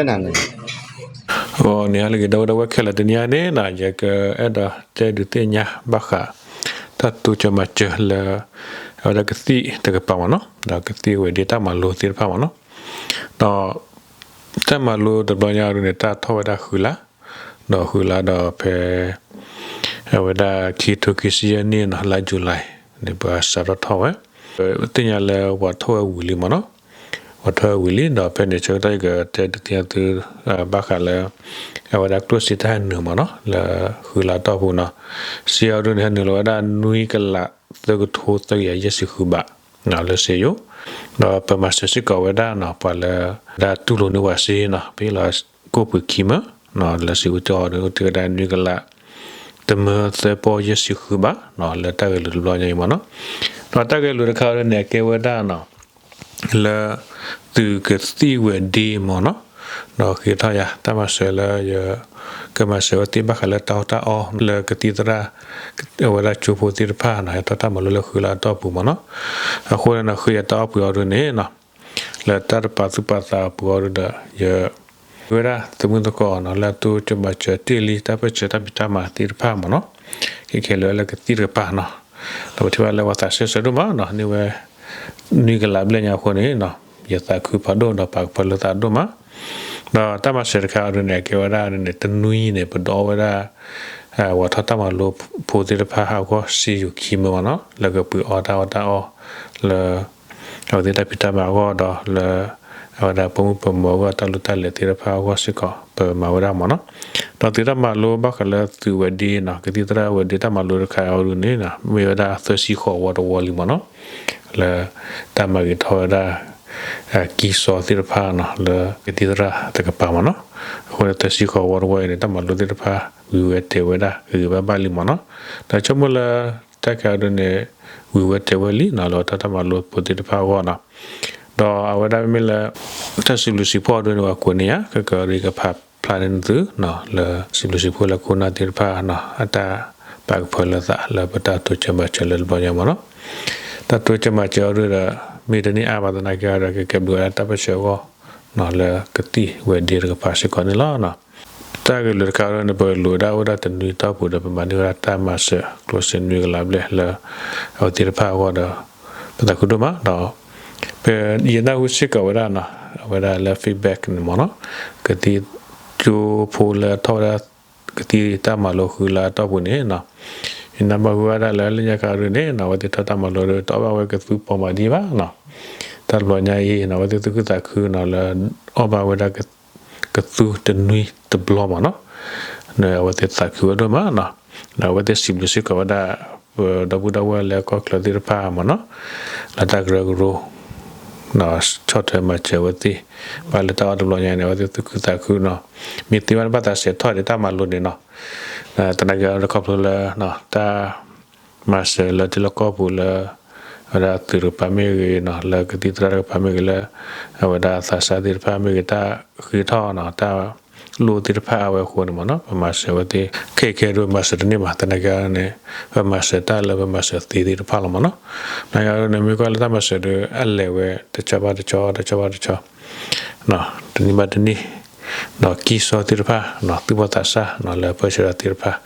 န့ၣ်ဟါလၢအဂ့ၤ ဒီပုၢ်ဝဲၢ်ခဲလၢာ်, တနံၤအံၤန့ၣ် ယကအဲၣ်ဒိးတဲဒုးသ့ၣ်ညါဘၣ်ဃး တၢ်တိစၢၤမၤစၢၤလၢ အဝဲဒၣ်ကသံၣ်တကပၤမ့ၢ်နီၤ, ဒီးကသံၣ်ဝဲၤဒ့တၢ်မၤလိသ့ၣ်တဖၣ်မ့ၢ်နီၤ, ဒီး တၢ်မၤလိတဘျီညါဒ်န့ၣ် တၢ်ထီၣ်ဝဲဒၣ်ဃုလါ, ဒီးဃုလါဒီးဖဲ အဝဲဒၣ်ခံထိခံဆံယဲၢ်နံၣ်နီၤ လါ July န့ၣ် ပှၤစးထီၣ်ထီၣ်ဝဲ, သ့ၣ်ညါလၢပှၤထီၣ်ဝဲဝံၤလံမ့ၢ်နီၤ, ပှၤထီၣ်ဝဲဝံၤလံ ဒီးဖဲန့ၣ်ဆၢကတီၢ်ယကတဲဒုးသ့ၣ်ညါသု ဘၣ်ဃးလၢ အဝဲဒၣ်ကျိၣ်စ့တၢ်ဟဲနုာ်မ့ၢ်နီၤ လၢဃုလါတီၢ်ပူၤနီၤ, စ့အံၤဒ်န့ၣ် ဟဲနုာ်လီၤဝဲဒၣ်နွံကလးသၢကထိသၢကယၤယဲၢ်ဆံဃုဘး လၢစ့ယိၤ, ဒီးပမၤစၢၤစ့ၢ်ကီးဝဲဒၣ်နီၤ ပှၤလၢ ဒၣ်တူၢ်လိာ်န့ၢ်ဝဲစ့နီၤ ပဟ့ၣ်လီၤကိၣ်ပှ့ၤခံမၢ လၢစ့အူကၠီအီၤဒ်န့ၣ် အိၣ်တ့ၢ်ဝဲဒၣ်နွံကလး တမၢသၢပီယဲၢ်ဆံဃုဘး လၢတၢ်ဂဲၤလိာ်တဘျီညါအံၤမ့ၢ်နီၤ, ဒီးတၢ်ဂဲၤလိာ်တခါအံၤဒ်န့ၣ် အကဲဝဲဒၣ်နီၤ လၢ သုးကသံၣ်ဝဲၤဒ့မ့ၢ်နီၤ, ဒီးဃ့ထီၣ်ယၤ တၢ်မၤစၢၤလၢယ ကမၤစၢၤဝဲသ့ၣ်ဘၣ်ဃးလၢတၢ်အီၣ်တၢ်အီ လၢကသံၣ်သရၣ် အဝဲဒၣ်ကၠိဖိသ့ၣ်တဖၣ်နီၤ ဟဲထီၣ်တၢ်မၤလိလၢဃုလါအတီၢ်ပူၤမ့ၢ်နီၤ, အဃိန့ၣ်နီၤ ဃ့ယၤတၢ်အီၣ်ပှ့ၤအီၤဒ်န့ၣ်နီၤ လၢတၢ်တပာ်သူၣ်ပာ်သးအပူၤအီၤဒ်ဒီး ယ ဝဲဒၣ်သမုၢ်သကိးနီၤ လၢအတိစၢၤမၤစၢၤတ့ၢ်လံ တၢ်ပၢၢ်ဆၢတၢ်ဖံးတၢ်မၤသ့ၣ်တဖၣ်မ့ၢ်နီၤ, ခဲခဲလၢာ်လၢကသံၣ်တကပၤနီၤ, ဒီးပထံၣ်ဘၣ်လၢပှၤသးစဲစၢၤဒိၣ်မးနီၤ န့ၢ်ဝဲ နွံကလးဘျဲၣ်ညါအဃိန့ၣ်နီၤ ယသးခုဖးဒိၣ်ဒီးပာ်ကဖၢလၢသးဒိၣ်မး, ဒီးတၢ်မၤစၢၤတခါအံၤဒ်န့ၣ် အကဲဝဲဒၣ်န့ၣ် တနွံန့ၣ် ပဒိးအီၣ်ဝဲဒၣ် ပှၤထီၣ်တၢ်မၤလိဖိသ့ၣ်တဖၣ်ဟးဂီၤစ့ယိၤခံမၢမ့ၢ်နီၤ လၢကပှ့ၤအီၣ်တၢ်အီၣ်တၢ်အီလၢ အဝဲသ့ၣ်တၢ်ဖံးတၢ်မၤအဂီၢ်ဒီးလၢ အဝဲဒၣ်ပိာ်မုၣ်ပိာ်မၢၤအဂီၢ်တၢ်လိၣ်တၢ်လဲၤသ့ၣ်တဖၣ်အဂီၢ်စ့ၢ်ကီး ပမၤဝဲဒၣ်မ့ၢ်နီၤ, ဒီးသုးတၢ်မၤလိဘၣ်ဃးလၢသုးဝဲၤဒ့နီၤ ကသံၣ်သရၣ်ဝဲၤဒ့တၢ်မၤလိတခါအံၤဒ်န့ၣ် မ့ၢ်ဝဲဒၣ်သၢဆံဃိးဝီတဝီလံမ့ၢ်နီၤ, လၢ တၢ်မၤဂ့ၤထီၣ်ဝဲဒၣ် ကံစီသ့ၣ်တဖၣ်နီၤ လၢကသံၣ်သရၣ်တကပၤမ့ၢ်နီၤ, အဃိန့ၣ်သၢဆံဃိးဝီတဝီအံၤန့ၣ် တၢ်မၤလိသ့ၣ်တဖၣ် ဝံၤဝဲတဲာ်ဝဲဒၣ်ဂ့ၤဝဲဘၣ်လံမ့ၢ်နီၤ, ဒီးဆိကမိၣ်လၢ တၢ်ခဲအံၤဒ်န့ၣ် ဝံၤဝဲတဲာ်ဝဲလံနီၤ လၢတၢ်မၤလိဖိသ့ၣ်တဖၣ်အဂီၢ်နီၤ, ဒီးအဝဲဒၣ်မ့မ့ၢ်လၢ တၢ်စံးဘျုးစံးဖှိၣ်အံၤဒ်န့ၣ် ပှၤကိးန့ၢ်ယၤ ခဲကဒ်ကဖးဖျါန့ၢ်သု လၢစံးဘျုးစံးဖှိၣ်လၢခိၣ်နၢ်သ့ၣ်တဖၣ်နီၤ အတၢ်ပာ်ကဖၢလၢသးလၢပတၢ်တိစၢၤမၤစၢၤလၢတဘျီညါမ့ၢ်နီၤ, တၢ်တိစၢၤမၤစၢၤအံၤဒ်ဒီး မ့ၢ်တန့ၢ်အါဘၣ်သနာ်က့ဒီး ကကဲဘျုးဝဲဒၣ်တၢ်ပၢၢ်ဆၢအဂီၢ်နီၤ လၢကသံၣ်ဝဲၤဒ့တကပၤစ့ၢ်ကီးန့ၣ်လီၤ. တၢ်ဂဲၤလိာ်တခါအံၤဒ်န့ၣ် ပလိာ်ဝဲဒၣ်အိၣ်ဒၣ်တနွံတီၢ်ပူၤဒီး ပမၤန့ၢ်ဝဲဒၣ်တၢ်မၤစၢၤကျိၣ်စ့နွံကလးဘျဲၣ်လၢ အဝဲသ့ၣ်တဖၣ်အဂီၢ်ဒီး ပသးခုဒိၣ်မးဒီး ပယနၢ်ဟူစ့ၢ်ကီးဝဲဒၣ်နီၤ အဝဲဒၣ်လၢ feedback န့ၣ်မ့ၢ်နီၤ ကသံၣ်ကၠိဖိလၢထီၣ်ဝဲဒၣ် ကသံၣ်တၢ်မၤလိဃုလါအတီၢ်ပူၤန့ၣ်နီၤ ယနၢ်မၤဟူဝဲဒၣ်လၢလၢညါခါဒ်န့ၣ်နီၤ အဝဲသ့ၣ်ထီၣ်တၢ်မၤလိဒီး တအီၣ်ဘၣ်ဝဲကသူပီမးဒံးဘၣ်နီၤ တၢ်တဘျီညါအံၤနီၤ အဝဲသ့ၣ်သူၣ်ခုသးခုနီၤ လၢအီၣ်ဘၣ်ဝဲဒၣ်ကသူတနွံတဘျီမ့ၢ်နီၤ အဝဲသ့ၣ်သးခုဝဲဒိၣ်မးနီၤ အဝဲသ့ၣ်စံးဘျုးစ့ၢ်ကီးဝဲဒၣ် ပဒီပုၢ်ဒီဝဲၢ်လၢကီၢ်ချၢသ့ၣ်တဖၣ်မ့ၢ်နီၤ လၢတၢ်ကရၢကရိ ဆီၣ်ထွဲမၤစၢၤဝဲသ့ၣ် ဘၣ်လၢတၢ်အီၣ်တဘျီညါန့ၣ် အဝဲသ့ၣ်သူၣ်ခုသးခုနီၤ မ့ၢ်သ့ဘၣ်န့ၣ်ဘၣ်သးစဲးထီၣ်ဒံးတၢ်မၤလိန့ၣ်နီၤ သနာ်က့ခီဖျိလၢ တၢ် မၤစၢၤလၢထံလီၢ်ကီၢ်ပူၤလၢ အဝဲဒၣ်သုးတကပၤမ့ၢ်ဂ့ၤနီၤ လၢကသံၣ်သရၣ်တကပၤမ့ၢ်ဂ့ၤလၢ အဝဲဒၣ်သးစၢ်သ့ၣ်တဖၣ်မ့ၢ်ဂ့ၤ တၢ်ဃ့ထီၣ်နီၤ တၢ်လိၣ်သ့ၣ်တဖၣ်အါဝဲအဃိန့ၣ်မ့ၢ်နီၤ ပမၤစၢၤဝဲသ့ၣ် ခဲခဲဒိၣ်မၤစၢၤတန့ၢ်ဘၣ် သနာ်က့န့ၣ် ပမၤစၢၤတၢ်လၢပမၤစၢၤသ့သ့ၣ်တဖၣ်လီၤမ့ၢ်နီၤ သနာ်က့န့ၣ် မ့ၢ်ကွၢ်လၢတၢ်မၤစၢၤဒီး အလဲၤဝဲတကီဘၣ်တကီ တကီဘၣ်တကီ တနံၣ်ဘၣ်တနံၣ် ဒီးကံၢ်စီသ့ၣ်တဖၣ် သူၣ်ဘီၣ်သးစၢ် လၢပၢဆှၢဒီးသ့ၣ်တဖၣ်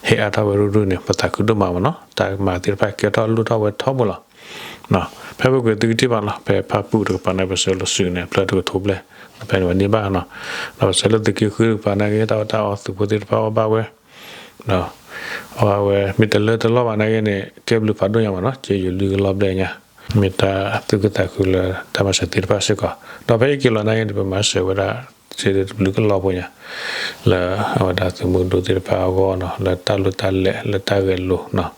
ဟဲအါထီၣ်ဝဲဒိၣ်ဒိၣ်န့ၣ် ပသးခုဒိၣ်မးမ့ၢ်နီၤ တၢ်မၤသ့ၣ်တဖၣ်ကဲထီၣ်လိၣ်ထီၣ်ဝဲထီဘိလီၤ ဖဲပကွဲးသုကထံၣ်ဘၣ်လီၤ ဖဲဖၣ်ပူၣ်တကပၤန့ၣ် ပဆှၢလီၤစုန့ၣ် ဖျၢၣ်တကထိဘျဲၣ် ဖဲန့ၣ်ဝဲန့ၢ်ဘၣ်နီၤ ဒီးပဆှၢလၢသုးက့ဃုတကပၤန့ၣ်က့ တၢ်အီၣ်တၢ်အီသုးဖိသ့ၣ်တဖၣ်အီၣ်ဘၣ်ဝဲ အီၣ်ဘၣ်ဝဲ မ့ၢ်တလၢတလီၢ်ဘၣ်န့ၣ်က့န့ၣ် ကဲဘျုးဖးဒိၣ်ညါမ့ၢ်နီၤ ကဲယိၤလွံၢ်ကလီၢ်ဘျဲၣ်ညါ မ့ၢ်တၢ်သူၣ်ခုသးခုလၢတၢ်မၤစၢၤသ့ၣ်တဖၣ်စ့ၢ်ကီး ဒီးဖဲအံၤက့ၤလီၤန့ၣ်က့န့ၣ် ပမၤစၢၤဝဲဒၣ် စ့တဘျုးကလီၢ်ဖိညါ လၢအဝဲဒၣ်သုးမုၢ်ဒိၣ်သ့ၣ်တဖၣ်အဂီၢ်နီၤ လၢတၢ်လိၣ်တၢ်လဲၤ လၢတၢ်ဂဲၤလိာ်နီၤ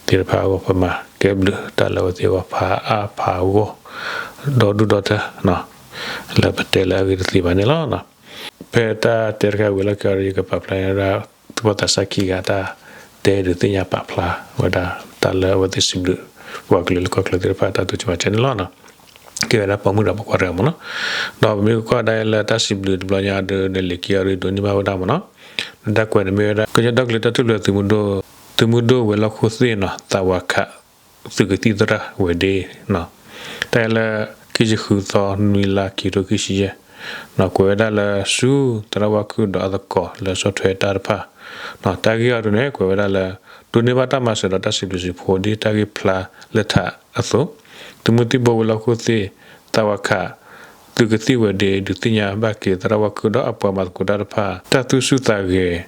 သ့ၣ်တဖၣ်အဂီၢ် ပမၤကဲဘျုးတၢ်လၢအဝဲသ့ၣ်အဂီၢ် ဖးအါဖးအဂီၢ် ဒီဒူၣ်ဒီထၢ လၢပတဲလၢအဂ့ၢ်တသ့ဘၣ်န့ၣ်လီၤ. ဖဲတၢ်တဲတခါဝံၤလီၢ်ခံအံၤ ယကပာ်ဖျါန့ၢ်ဝဲဒၣ် သူၣ်ဘီၣ်သးစၢ်ခံဂၤ တၢ်တဲဒုးသ့ၣ်ညါပာ်ဖျါဝဲဒၣ် တၢ်လၢအဝဲသ့ၣ်စံးဘျုး ပှၤကလုာ်လၢကီၢ်ချၢသ့ၣ်တဖၣ် တၢ်တိစၢၤမၤစၢၤန့ၣ်လီၤ. ကဲဝဲဒၣ်ပိာ်မုၣ်ဒီးပိာ်ခွါတဂၤမ့ၢ်နီၤ. ဒီးပမ့ၢ်ကကွၢ်ဒၣ်လၢတၢ်စံးဘျုးတဘျီညါဒီး နလံာ်ခံအံၤဒိးန့ၢ်ဘၣ်ဝဲဒၣ်မ့ၢ်နီၤ. နတၢ်ကွဲးန့ၣ်မ့ၢ်ဝဲဒၣ် ကညီဒီကလုာ်တၢ်ထူၣ်ဖျဲးသုးမုၢ်ဒိၣ် သုးမုၢ်ဒိၣ်ဝဲၤလီၢ်ခိၣ်သ့ၣ်နီၤ သးဝးခး သုးကသံၣ်သရၣ်ဝဲၤဒ့နီၤ. တၢ်အဲၣ်လၢ ခံဆံဃုသီ နွံလါ ခံကထိခံဆံယဲၢ် ကွဲးဝဲဒၣ်လၢဆူသရၣ်ဝါခုၣ်ဒီးအသကိးလၢဆီၣ်ထွဲတၢ်တဖၣ် တၢ်ဂ့ၢ်အံၤဒ်န့ၣ် ကွဲးဝဲဒၣ်လၢ ဒိးန့ၢ်ဘၣ်တၢ်မၤစၢၤဒီးတၢ်စံးဘျုးစံးဖှိၣ်ဒ်တၢ်ဂ့ၢ်ဖျါလၢထးအသိး သုးမုၢ်သံၣ်ဘိဝဲၤလီၢ်ခိၣ်သ့ၣ် သးဝးခး သုးကသံၣ်ဝဲၤဒ့ ဒုးသ့ၣ်ညါဘၣ်က့ၤသရၣ်ဝါခုၣ်ဒီးအပှၤမၤသကိးတၢ်တဖၣ် တၢ်သူၣ်ဆူၣ်သးဂဲၤ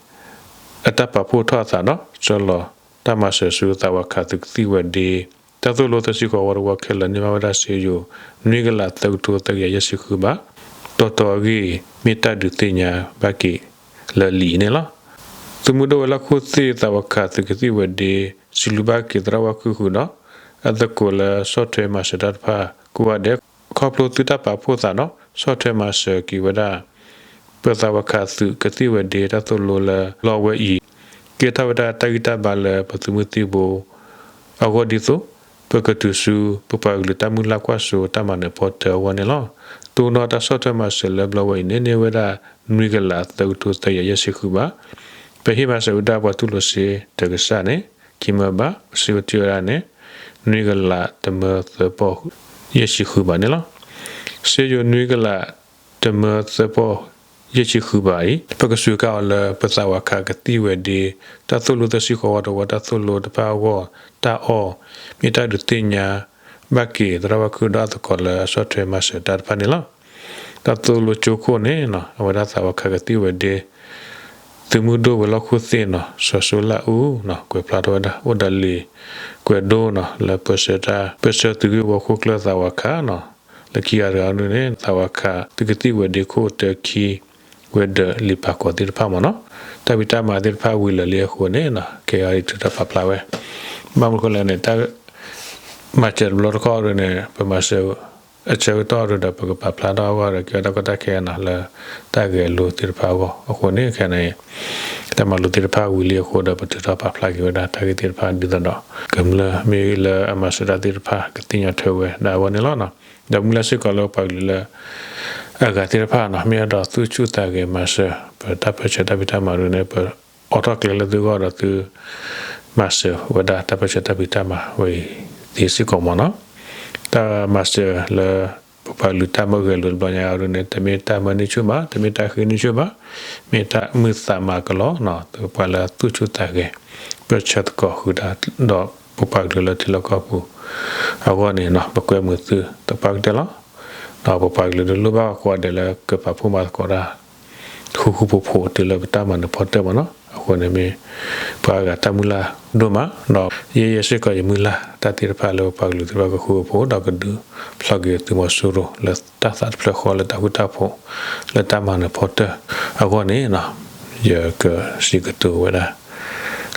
အတၢ်ပာ်ဖှိၣ်ထီၣ်အသးဒီး ကၠီလီၤတၢ်မၤစၢၤဆူသးဝးခးသုးကသံၣ်ဝဲၤဒ့ တၢ်သိၣ်လိသၢဆံဃိးဝီတဝီခဲလၢာ်န့ၢ်ဘၣ်ဝဲဒၣ်စ့ယိၤ နွံကလးသၢကထိသၢကယၤယဲၢ်ဆံဃုဘး တီတီအဂ့ၢ် မ့ၢ်တၢ်ဒုးသ့ၣ်ညါဘၣ်က့ၤလၢလံာ်အံၤန့ၣ်လီၤ. သုးမုၢ်ဒိၣ်ဝဲၤလီၢ်ခိၣ်သ့ၣ် သးဝးခးသုးကသံၣ်ဝဲၤဒ့ စံးဘျုးဘၣ်က့ၤသရၣ်ဝါခုၣ်ဃုာ်ဒီး အသကိးလၢဆီၣ်ထွဲမၤစၢၤတၢ်တဖၣ်ကိးဂၤဒဲး ခီဖျိသုတၢ်ပာ်ဖှိၣ်သးဒီး ဆီၣ်ထွဲမၤစၢၤက့ၤဝဲဒၣ် ပသးဝးခးသုးကသံၣ်ဝဲၤဒ့ တၢ်သိၣ်လိလၢလီဝဲအံၤ ကဲထီၣ်ဝဲဒၣ်တၢ်ဂံၢ်တၢ်ဘါလၢပသုးမုၢ်သံၣ်ဘိအဂီၢ်ဒ်သိး ပကတုၤဆူ ပပှၤကလုာ်တၢ်မုၢ်လၢ်ကွၢ်စိတၢ်မၤနၢၤဖီတၢၢ်အဂီၢ်န့ၣ်လီၤ. တိၢ်နီၣ်တၢ်ဆီၣ်ထွဲမၤစၢၤလၢဘျီဝဲအံၤန့ၣ် န့ၢ်ဝဲဒၣ် နွံကလးသၢကထိသၢကယၤယဲၢ်ဆံဃုဘး ပဟ့ၣ်မၤစၢၤဝဲဒၣ်ပှၤတူၢ်လိာ်စ့တကစၢ်န့ၣ် ခံမၢဘး ပစံးဝဲတ့ၢ်ဝဲဒၣ်န့ၣ် နွံကလးတမၢသၢပီၢ် ယဲၢ်ဆံဃုဘးန့ၣ်လီၤ. စ့ယိၤနွံကလး တမၢသၢပီၢ် ယဲၢ်ဆံဃုဘးအံၤ ပကစူးကါအီၤလၢပသးဝးခးကသံၣ်ဝဲၤဒ့ တၢ်သိၣ်လိသၢဆံဃိးဝီတဝီတၢ်သိၣ်လိတဖၣ်အဂီၢ် တၢ်အီၣ် မ့ၢ်တၢ်ဒုးသ့ၣ်ညါဘၣ်က့ၤသရၣ်ဝါခုၣ်ဒီးအသကိးလၢအဆီၣ်ထွဲမၤစၢၤတၢ်တဖၣ်န့ၣ်လီၤ. တၢ်သိၣ်လိကၠိခိၣ်န့ၣ် အဝဲဒၣ်သးဝးခးကသံၣ်ဝဲၤဒ့ သုးမုၢ်ဒိၣ်ဝဲၤလီၢ်ခိၣ်သ့ၣ်နီၤ စီၤစိလၣ်အူနီၤ ကွဲးဖျါထီၣ်ဝဲဒၣ် အိၣ်ဒီးလံာ်ကွဲးဒိနီၤ လၢပၢဆှၢတၢ် ပၢဆှၢသုးဂ့ၢ်ဝီခိၣ်ကျၢၢ်သးဝးခးနီၤ လၢခံဂၤတဂၤန့ၣ် သးဝးခး သုးကသံၣ်ဝဲၤဒ့ခိၣ်တၢခံ ဝဲၤဒၢးလံာ်ပာ်ကီၤသ့ၣ်တဖၣ်မ့ၢ်နီၤ တၢ်ဖံးတၢ်မၤသ့ၣ်တဖၣ်ဝံၤလၢာ်လံအဃိန့ၣ် ခဲအံၤဒ်ထုးထီၣ်ပာ်ဖျါဝဲ ဘၣ်မနုၤဃိလဲၣ်န့ၣ် တၢ် မၤစၢၤတဘျီတခီၣ်ဒ်န့ၣ် ပမၤစၢၤ အဆၢကတီၢ်ဒ်ဒီး ပကပာ်ဖျါထီၣ်အဂီၢ်ဒီး ကဲထီၣ်တၢ်ကီတၢ်ခဲနီၤ လၢတၢ်ဂဲၤလိာ်သ့ၣ်တဖၣ်အဂီၢ် အဃိန့ၣ် ခဲအံၤန့ၣ် တၢ်မၤလိသ့ၣ်တဖၣ်ဝံၤလံအဃိဒီး ပထုးထီၣ်ပာ်ဖျါက့ၤဝဲဒၣ် တၢ်ဂ့ၢ်သ့ၣ်တဖၣ်ဒ်သိးဒီး ကမျၢၢ်မ့ၢ်လၢအမၤစၢၤတၢ်သ့ၣ်တဖၣ် ကသ့ၣ်ညါထွဲဝဲဒၣ်အဂီၢ်န့ၣ်လီၤ. ဒီးမုၢ်လၢ်စ့ၢ်ကီးလၢပှၤကလုာ်လၢ အဂၤသ့ၣ်တဖၣ်နီၤ မ့ၢ်အဲၣ်ဒိးသူၣ်ဆူၣ်သးဂဲၤမၤစၢၤ ပတၢ်ပၢဆှၢတၢ်ဖံးတၢ်မၤဒ်န့ၣ် ပအိးထီၣ်ကျဲလၢသုဂီၢ်ဒီးသု မၤစၢၤဝဲဒၣ်တၢ်ပၢဆှၢတၢ်ဖံးတၢ်မၤဝဲအံၤသ့စ့ၢ်ကီးမ့ၢ်နီၤ. တၢ်မၤစၢၤလၢ ပပှၤကလုာ်တၢ်မၢဂဲၤလိာ်တဘျီညါအံၤဒ်န့ၣ် တမ့ၢ်တၢ်မၢန့ၢ်ဆူၣ်ဘၣ်, တမ့ၢ်တၢ်ဃ့န့ၢ်ဆူၣ်ဘၣ်, မ့ၢ်တၢ်မုာ်သးမၤကလီနီၤ ပှၤလၢသူၣ်ဆူၣ်သးဂဲၤ ပၢၢ်ဆၢသကိးဃုာ်တၢ်ဒီး ပပှၤကလုာ်လၢထံလီၢ်ကီၢ်ပူၤအဂီၢ်န့ၣ်နီၤ ပကွဲမုာ်သုသပှၢ်ကတၢၢ်လီၤ. ဒီးပပှၤကလုာ်ဒုးလိၣ်ဘၣ်ကိးဂၤဒဲးလၢကပာ်ဖှိၣ်မၤသကိးတၢ် ဃူဃူဖိးဖိးတုၤလၢပတၢ်မၤနၢၤဖီတၢၢ်မ့ၢ်နီၤ. အဃိန့ၣ်မ့ၢ် ပှၤအဂၤတၢ်မုၢ်လၢ်ဒိၣ်မး ဒီးယဲယဲစ့ၢ်ကီးယမုၢ်လၢ် တၢ်သ့ၣ်တဖၣ်လၢပပှၤကလုာ်သ့ၣ်တဖၣ်ကဃူကဖိးဒီးကဒုးဖျီက့ၤသုးမီၤစိရိၤလၢတၢ်သးတဖျၢၣ်ဃီလၢတၢ်ဃူတၢ်ဖိး လၢတၢ်မၤနၢၤဖီတၢၢ်အဂီၢ်န့ၣ် ယကစံးကတိၤဝဲဒၣ်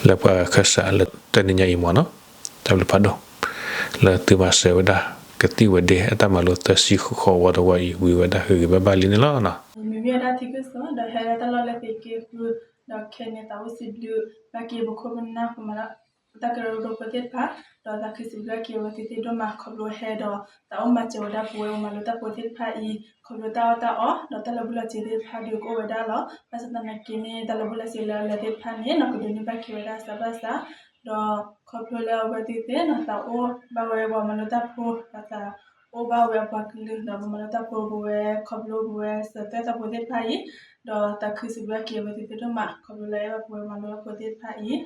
လၢပှၤဂၤခၢၣ်စးလၢတနံၤညါအံၤမ့ၢ်နီၤ. တၢ်ဘျုးဖးဒိၣ် လၢသုမၤစၢၤဝဲဒၣ် ကသံၣ်ဝဲၤဒ့အတၢ်မၤလိသၢဆံဃိးဝီတဝီအံၤ ဝံၤဝဲဒၣ်ဂ့ၤဂ့ၤဘၣ်ဘၣ်လံန့ၣ်လီၤ. မ့မ့ၢ်ဝဲဒၣ်ထံကစၢ် ဒီးဟဲဒၣ်တၢ်လီၢ်လၢသုးက့ဃု ဒီးခဲန့ၣ်သးအိၣ်စံးဘျုးဘၣ်က့ၤပခိၣ်ပနၢ် ပမၤတၢ်ကရၢကရိဖိသ့ၣ်တဖၣ် ဒီးသးခုစံးဘျုးဘၣ်က့ၤအဝဲသ့ၣ်ဒိၣ်မး ခီဖျိဟဲဒီး သးအိၣ်မၤစၢၤဝဲဒၣ်ပဝဲပမၤလိတၢ်ဖိသ့ၣ်တဖၣ်အံၤ ခီဖျိတၢ်အီၣ်တၢ်အီ ဒီးတၢ်လၢာ်ဘူၣ်လၢာ်စ့ၤသ့ၣ်တဖၣ်ဒုးကအိၣ်ဝဲဒၣ်လီၤ. ဘၣ်ဆၣ်သနာ်က့န့ၣ် တၢ်လၢာ်ဘူၣ်လၢာ်စ့ၤလၢအလၢာ်သ့ၣ်တဖၣ်န့ၣ် နီၢ်ကဒုးန့ၢ်ဘၣ်က့ၤဝဲဒၣ်စးဘၣ်စး ဒီးခီဖျိလၢအဝဲသ့ၣ်သ့ၣ်နီၤ သးအိၣ်ဘၣ်ဝဲပှၤမၤလိတၢ်ဖိ ဒီးသးအိၣ်ဘၣ်ဝဲအပှၤကလုာ် ဒီးပမၤလိတၢ်ဖိပဝဲ ခီဖျိပဝဲစၢၤသွဲၣ်တၢ်ဖိသ့ၣ်တဖၣ်အံၤ ဒီးသးခုစံးဘျုးဘၣ်က့ၤအဝဲသ့ၣ်သ့ၣ်ဒိၣ်မး ခီဖျိလၢအဲၣ်ဘၣ်ပဝဲမၤလိတၢ်ဖိသ့ၣ်တဖၣ်အံၤ ဒီး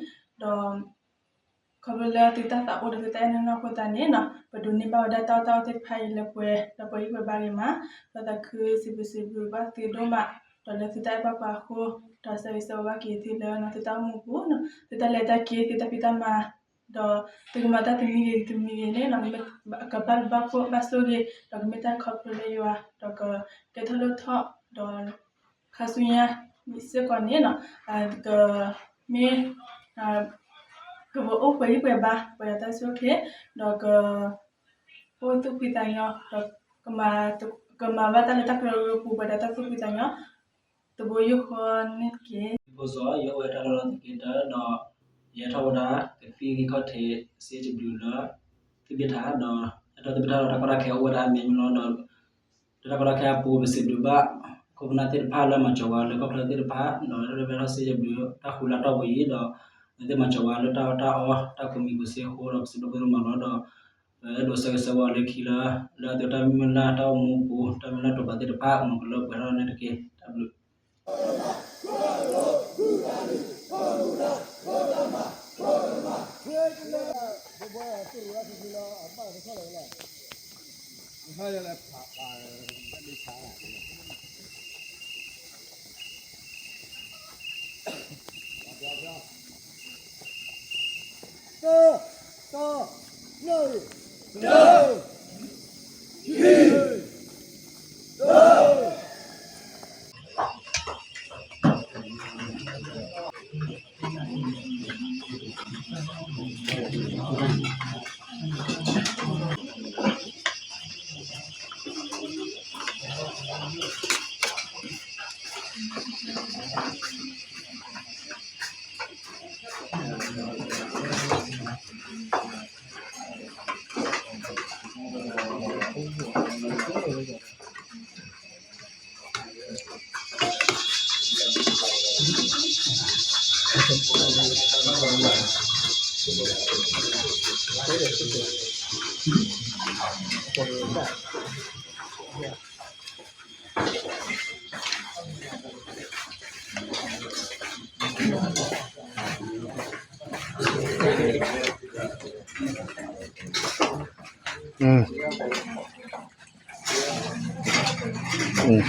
ခီဖျိလၢသုတၢ်သးအိၣ်ဒီးသုတၢ်အဲၣ်နီၢ်နီၢ်အဃိသတးန့ၣ်နီၤ ပဒိးန့ၢ်ဘၣ်ဝဲဒၣ်တၢ်အီၣ်တၢ်အီသ့ၣ်တဖၣ်အံၤလၢပှဲၤ ဒီးပှဲၤဟံၣ်ပှဲၤဘါဂ့ၤမး ဒီးသးခုစံးဘျုးစံးဘျုးဘၣ်သုဒိၣ်မး ဒီးလၢသုတၢ်အဲၣ်ဘၣ်ပှၤအဃိ ဒီးဆၢဂ့ၤဆၢဝါဘၣ်က့ၤသုလၢနီၤ သုတၢ်အိၣ်မူပူၤနီၤ သုတၢ်လဲၤတၢ်က့ၤ သုတၢ်ဖံးတၢ်မၤ ဒီးသုကမၤတၢ်တမံၤဂ့ၤတမံၤဂ့ၤန့ၣ်နီၤ ကဘၣ်ဘၣ်ဖှိၣ်ဘၣ်ဆိၣ်ဂ့ၤ ဒီးကမ့ၢ်တၢ်ခီဖျိလၢယွၤ ဒီးကကဲထီၣ်လိၣ်ထီၣ် ဒီး ခါဆူညါစ့ၢ်ကီးန့ၣ်နီၤ ကမ့ၢ် ကအိၣ်ပှဲၤဟံၣ်ပှဲၤဘါ ပှဲၤဒီးတၢ်ဆိၣ်ဂ့ၤ ဒီးက အိၣ်သူၣ်ဖှံသးညီ ဒီး ကမၤဘၣ်တၢ်လၢတၢ်ကရၢကရိပူၤ ပှဲၤဒီးတၢ်သူၣ်ဖှံသးညီ တဘိယူၢ်ဃီန့ၣ်တက့ၢ်. ဒ်ဖိစီၤ ယအိၣ်ဝဲတၢ်လီၢ်လီၤသက့တၢၢ်ဒီး ယဟဲထီၣ်ဝဲဒၣ် ကသံၣ်ဂံၢ်ခီၣ်ထံး စ့စံးဘျုးလၢ သုဘ့ၣ်ထၣ်ဒီး ဟဲထီၣ်သုဘ့ၣ်ထၣ်ဒီးတၢ်ကီတၢ်ခဲအိၣ်ဝဲဒၣ်အမဲာ်ညါလီၤဒီး လၢတၢ်ကီတၢ်ခဲအပူၤ ပစံးဘျုးဘၣ် ခိၣ်ပနၢ်သ့ၣ်တဖၣ်လၢမၤစၢၤဝဲလၢခီၣ်ချၢသ့ၣ်တဖၣ် ဒီးလၢတၢ်ဘဲထီၣ်စ့စံးဘျုး တၢ်ဃူလၢ်တီၢ်ပူၤအံၤဒီး လၢသ့ၣ်မၤစၢၤဝဲလၢတၢ်အီၣ်တၢ်အီ တၢ်ကူမံကူစ့အဃိဒီး ပစံးဘျုးဘၣ်သုဒိၣ်မးလီၤဒီး ပအဲၣ်ဒိးဆၢဂ့ၤဆၢဝါလၢခံလၢ လၢအသုတၢ်မုၢ်လၢ်တၢ်အိၣ်မူအပူၤ တၢ်မုၢ်လၢ်တၢ်ပာ်သ့ၣ်တဖၣ် မ်ကလၢပှဲၤ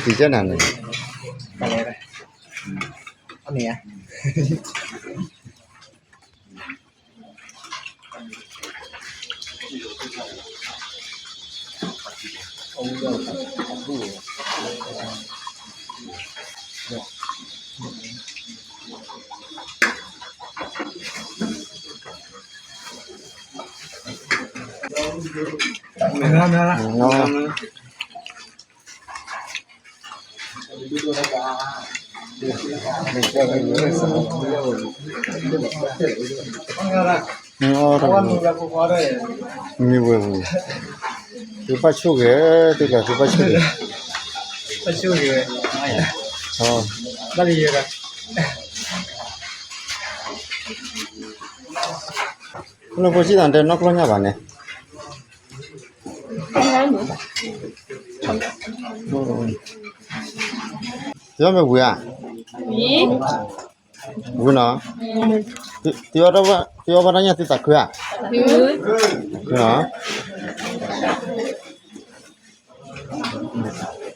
ထီၣ်န့ၣ်တက့ၢ်. တၢ်ဘျုးမ့ၢ်ဝဲ, သုဘၣ်ဆိၣ်ဂ့ၤ, သုဘၣ်ဆိၣ်ဂ့ၤ, ဘၣ်ဆိၣ်ဂ့ၤ, ဘၣ်လံယဲဒၣ်, လၢဖိဆံးသးတဲနီၢ်ကျီၢ်ညါဘၣ်န့ၣ် သုမ့ၢ်ဝံၤဧါ, ဝံၤနီၤ, သုအီၣ်ဘၣ်တၢ်ညၣ်သုသးခုဧါ, သးခုနီၤ.